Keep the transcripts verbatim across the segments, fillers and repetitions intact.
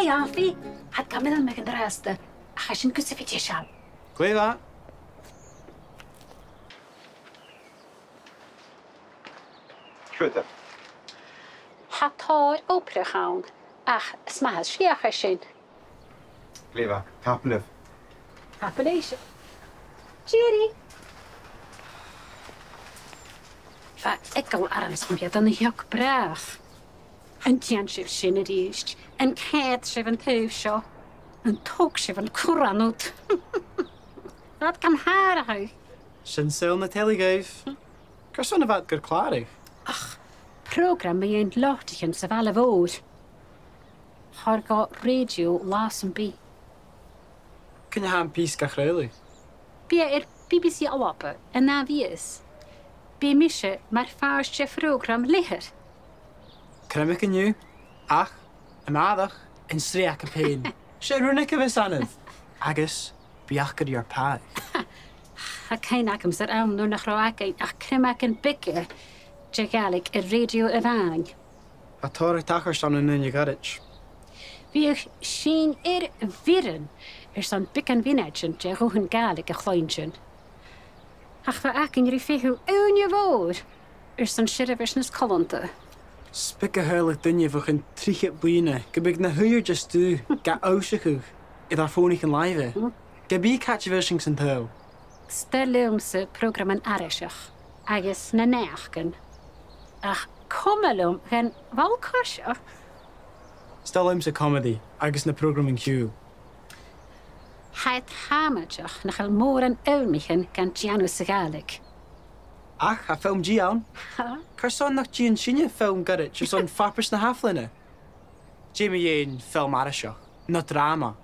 Dà fhichead, tha Camilla a-muigh an-dràsta, ach tha sinn gus a bhith deiseil. Glè mhath. Siuthad. Tha tòrr obrach ann, ach 's math as fhiach e sin. Glè mhath, tapadh leibh. Tapadh leibhse. Tìoraidh. Bha eagal orm 's gum b' e do na h-eòlach bràth. An dèan sibh sin a-rithist? An coimhead sibh an taobh seo? An tog sibh an curran ud? Bha iad gam shàrachadh. Sin saoghal na telebhisean. Carson a bha iad gur clàradh? Ach, prògram mu dheidhinn lotaichean sa bhaile mhòr. Thoir dhomh rèidio latha sam bith. Cuin a tha am pìos ga chraoladh? Bidh e air B B C Alba an ath mhìos. Bidh mise mar phàirt de phrògram leth-uair. Creimeag an-diugh, ach a-màireach an sreath aca pèin. 'S e rùn aig a bheil sinn ann. Agus bidh aca ri ar pàigheadh. Tha cuimhne agamsa air àm nuair nach robh againn ach creimeagan beaga de Ghàidhlig air rèidio a-mhàin. Tha tòrr a' tachairt ann an ùine ghoirid. Bhiodh sinn air bhioran airson beagan mhionaidean de dh'fhuaim Ghàidhlig a chluinntinn. Ach bha againn ri feitheamh ùine mhòr airson seirbheis nas coileanta. 'S beag a shaoileadh duine bho chionn trithead bliadhna gum biodh na h-uiread de stuth ga fhoillseachadh air ar fònaichean-làimhe. Mm. Ge bith càit a bheil sinn san t-saoghal. 'S toil leamsa prògraman aithriseach agus na naidheachdan. Ach coma leam dhen bhalgachd seo. 'S toil leamsa comedy agus na prògraman ciùil. Tha e tàmailteach nach eil mòran fhilmichean gan dèanamh sa Ghàidhlig. Ach tha FilmG ann. Ha? Carson nach dèan sinne film goirid airson farpais na h-ath-bhliadhna? Dè mu dheidhinn film aithriseach, no dràma?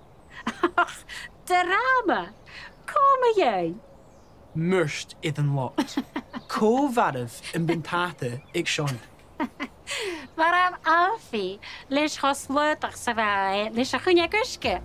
Dràma? Cò mu dheidhinn? Murt air an lot. Cò mharbh am buntàta aig Seonaidh? Mharbh Alfie leis cho slaodach 's a bha e leis a' chuinneag uisge.